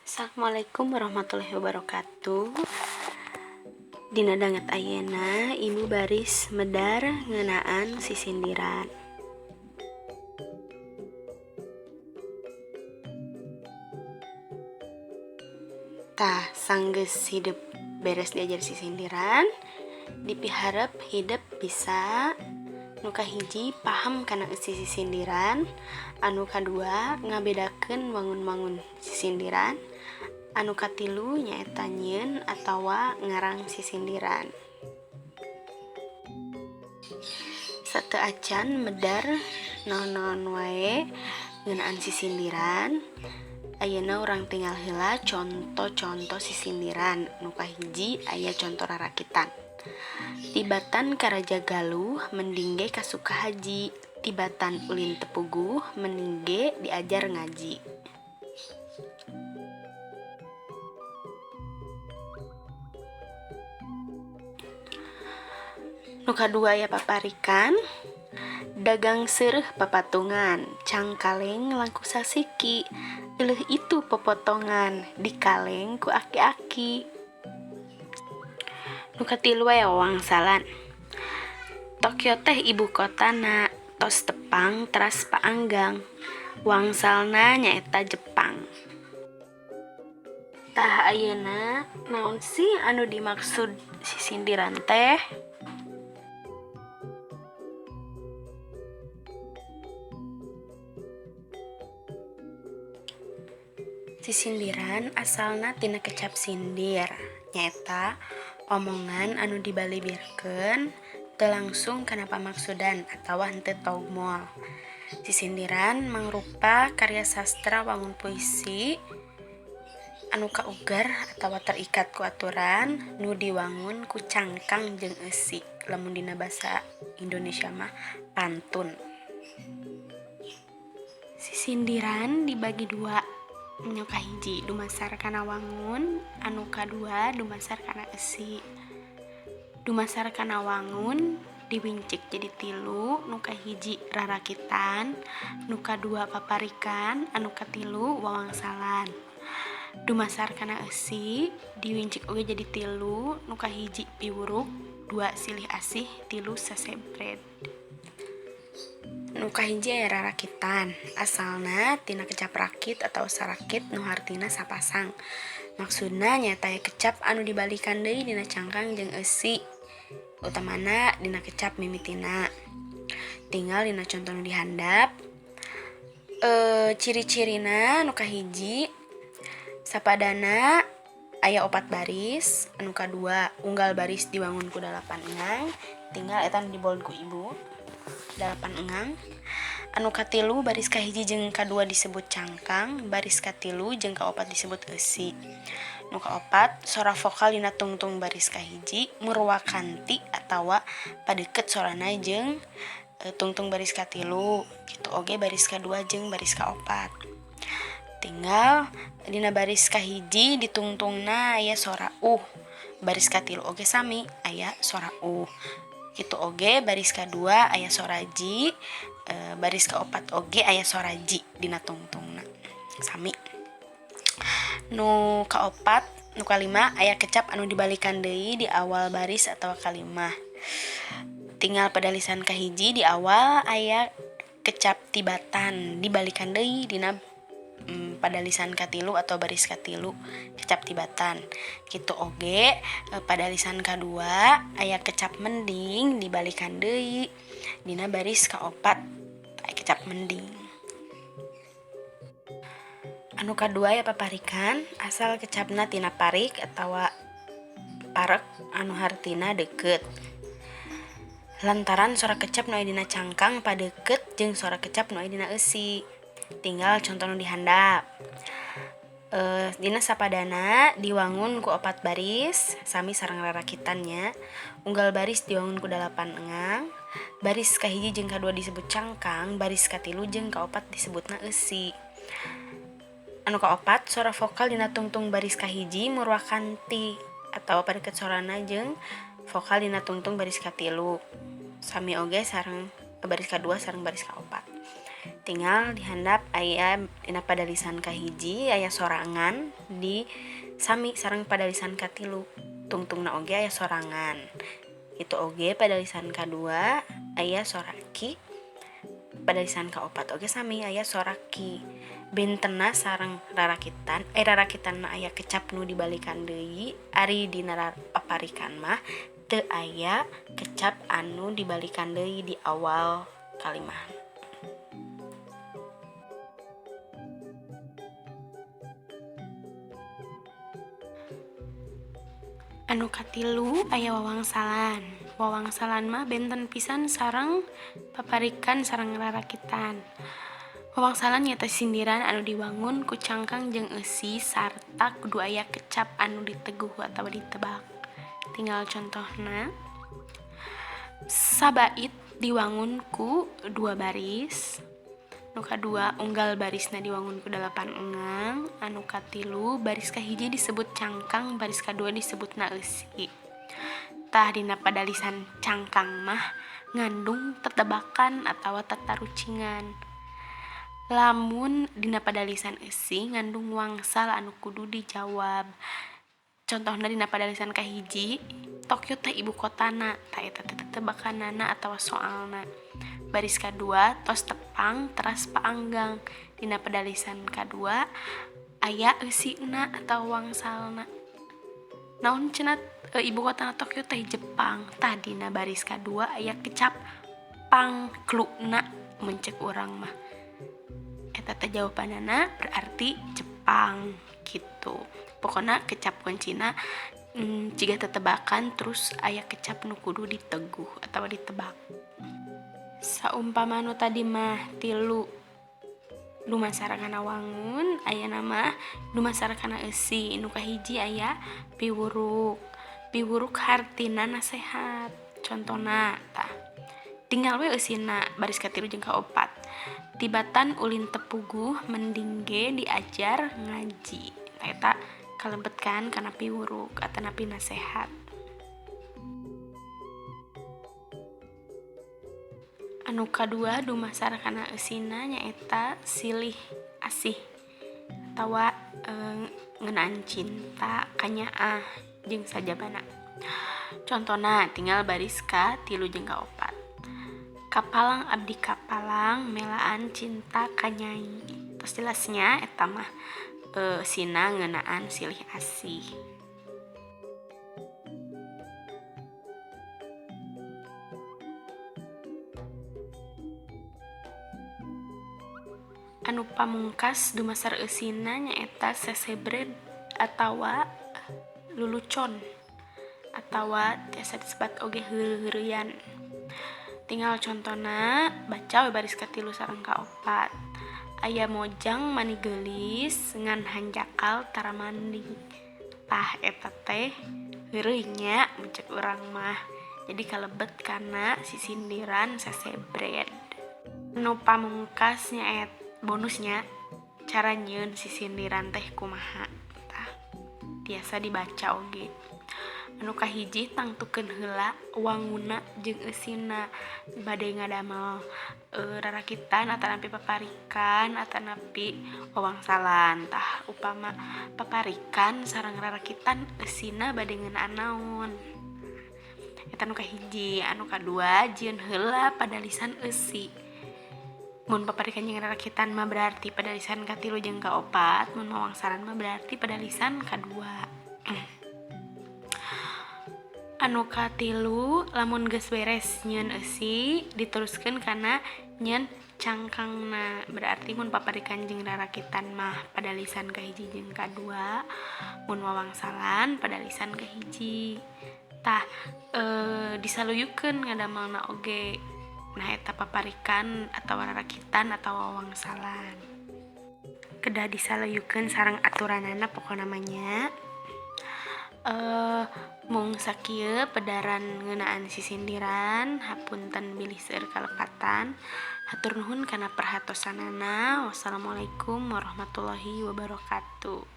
Assalamualaikum warahmatullahi wabarakatuh. Dina danget ayeuna ibu baris medar ngeunaan sisindiran. Tah, sanggeus hidep beres diajar sisindiran, dipiharep hidep bisa nu kahiji paham kana eusi sisindiran, anu kadua ngabedakeun wangun-wangun sisindiran, anu katilu nyaeta nyieun atawa ngarang sisindiran. Sateu acan medar naon-naon wae ngeunaan sisindiran, ayeuna urang tinggal heula conto-conto sisindiran. Nu kahiji aya conto rarakitan. Tibatan ka Raja Galuh mending ge ka Sukahaji, tibatan ulin teu puguh mending ge diajar ngaji. Nu kadua aya paparikan, dagang seureuh papatungan, cangkaleng langkung sasiki, euleuh itu popotongan, dikaleng ku aki-aki. Nu katilu aya wangsalan, Tokyo teh ibu kotana, tos tepang teras paanggang, wangsalna nyaeta Jepang. Tah, ayeuna naon sih anu dimaksud sisindiran teh? Sisindiran asalna tina kecap sindir, nyaeta omongan anu dibalibirkeun teu langsung kana pamaksudan atawa henteu togmol. Sisindiran mangrupa karya sastra wangun puisi anu kaugar atawa terikat ku aturan nu diwangun ku cangkang jeung eusi, lamun dina basa Indonesia mah pantun. Sisindiran dibagi dua, nu kahiji dumasar kana wangun, anu kadua dumasar kana eusi. Dumasar kana wangun diwincik jadi tilu, nu kahiji rarakitan, nu kadua paparikan, anu katilu wawangsalan. Dumasar kana eusi diwincik oge jadi tilu, nu kahiji piwuruk, dua silih asih, tilu sasebred. Nu kahiji aya rarakitan, asalna tina kecap rakit atawa sarakit nu hartina sapasang. Maksudna nyaeta aya kecap anu dibalikan deui dina cangkang jeung eusi, utamana dina kecap mimitina. Tinggal dina conto nu dihandap. Ciri-cirina nu kahiji sapadana aya opat baris, anu kadua unggal baris diwangun ku dalapan engang, tinggal eta nu dibold ku ibu, dalapan engang. Anu katilu baris kahiji jeung kadua disebut cangkang, baris katilu jeung kaopat disebut eusi. Nu kaopat sora vokal dina tungtung baris kahiji murwakanti atawa padeukeut sorana jeung tungtung baris katilu, kitu oge baris kadua jeung baris kaopat. Tinggal dina baris kahiji ditungtungna aya sora uh, baris katilu oge sami aya sora uh. Kitu oge baris kadua aya sora ji, baris kaopat oge aya sora ji dina tungtungna sami. Nu kaopat, nu kalima aya kecap anu dibalikan deui di awal baris atawa kalimah. Tinggal pada lisan kahiji di awal aya kecap tibatan dibalikan deui dina pada lisan katilu atau baris katilu kecap tibatan. Kitu oge pada lisan kadua aya kecap mending dibalikan deui dina baris kaopat aya kecap mending. Anu kadua aya paparikan, asal kecapna tina parik atawa parek anu hartina deukeut. Lantaran sora kecap nu aya dina cangkang padeukeut jeung sora kecap nu aya dina eusi. Tinggal conto nu dihandap. Dina sapadana diwangun ku opat baris sami sareng rarakitan nya. Unggal baris diwangun ku dalapan engang, baris kahiji jeung kadua disebut cangkang, baris katilu jeung kaopat disebutna eusi. Anu kaopat sora vokal dina tungtung baris kahiji murwakanti atawa padeukeut sorana jeung vokal dina tungtung baris katilu, sami oge sareng baris kadua sareng baris kaopat. Tinggal dihandap aya dina padalisan kahiji aya sorangan di sami sareng padalisan katilu, tungtungna oge aya sorangan. Itu oge padalisan kadua aya soraki, padalisan kaopat oge sami aya soraki. Bentena sareng rarakitan, rarakitan mah aya kecap nu dibalikan deui, ari dina paparikan mah teu aya kecap anu dibalikan deui di awal kalimah. Anu katilu aya wawangsalan. Wawangsalan mah benten pisan sareng paparikan sareng rarakitan. Wawangsalan nyaeta sindiran anu diwangun ku cangkang jeung eusi sarta kudu aya kecap anu diteguh atawa ditebak. Tinggal contohna, sabait diwangun ku 2 baris, nu kadua unggal barisna diwangun ku 8 engang, anu katilu baris kahiji disebut cangkang, baris kadua disebutna eusi. Tah dina padalisan cangkang mah ngandung tetebakan atawa tatarucingan. Lamun dina padalisan eusi ngandung wangsal anu kudu dijawab. Contohna dina padalisan kahiji, Tokyo teh ibu kotana, tah eta teh tetebakanana atawa soalna. Baris kadua tos tepang teras paanggang. Dina padalisan kadua aya eusina atawa wangsalna. Naon cenah ibu kotana Tokyo teh Jepang. Tah dina baris kadua aya kecap pangkluna mun ceuk urang mah. Eta teh jawabanana berarti Jepang gitu. Pokona kecap kuncina jiga tetebakan terus aya kecap nu kudu diteguh atawa ditebak. Saumpama nu tadi mah tilu dumasar kana wangun, aya nama dumasar kana eusi. Nu kahiji aya piwuruk. Piwuruk hartina nasehat. Contona tah tinggal we eusina baris katilu jeung kaopat. Tibatan ulin tepuguh mending ge diajar ngaji. Tah eta kalebetkan kana piwuruk atanapi nasehat. Anu kadua dumasar kana eusina nyaeta silih asih atawa ngeunaan cinta kanyaah jeung sajabana. Contona tinggal baris ka 3 jeung ka 4. Kapalang abdi kapalang melaan cinta ka nyai. Tos jelasnya eta mah sina ngeunaan silih asih. Anu pamungkas dumasar eusina nyaeta sesebred atawa lulucon atawa tiasa disebat oge heureuyan. Tinggal contona baca we baris katilu sareng kaopat. Aya mojang mani geulis ngan hanjakal tara mandi. Tah eta teh heureuy nya mun ceuk urang mah. Jadi kalebet kana sisindiran sesebred. Nu pamungkas nyaeta bonusnya cara nyieun sisindiran teh kumaha. Tah tiasa dibaca oge. Anu kahiji tangtukeun heula wanguna jeung eusina bade ngadamel rarakitan atanapi paparikan atanapi wawangsalan. Tah upama paparikan sareng rarakitan eusina bade ngeunaan naon. Eta nu kahiji. Anu kadua jieun heula padalisan eusi. Mun paparikan jeung rarakitan mah berarti padalisan katilu jeung kaopat, mun wawangsalan mah berarti padalisan kadua. Anu katilu lamun geus beres nyieun eusi diteruskeun kana nyieun cangkangna. Berarti mun paparikan jeung rarakitan mah padalisan kahiji jeung kadua, mun wawangsalan padalisan kahiji. Tah disaluyukeun ngadamelna oge. Nah eta paparikan atawa rarakitan atawa wawangsalan. Kedah disaluyukeun sareng aturanana pokona mah nya. Mung sakieu pedaran ngeunaan sisindiran, hapunten bilih seueur kalepatan. Hatur nuhun kana perhatosanana. Wassalamualaikum warahmatullahi wabarakatuh.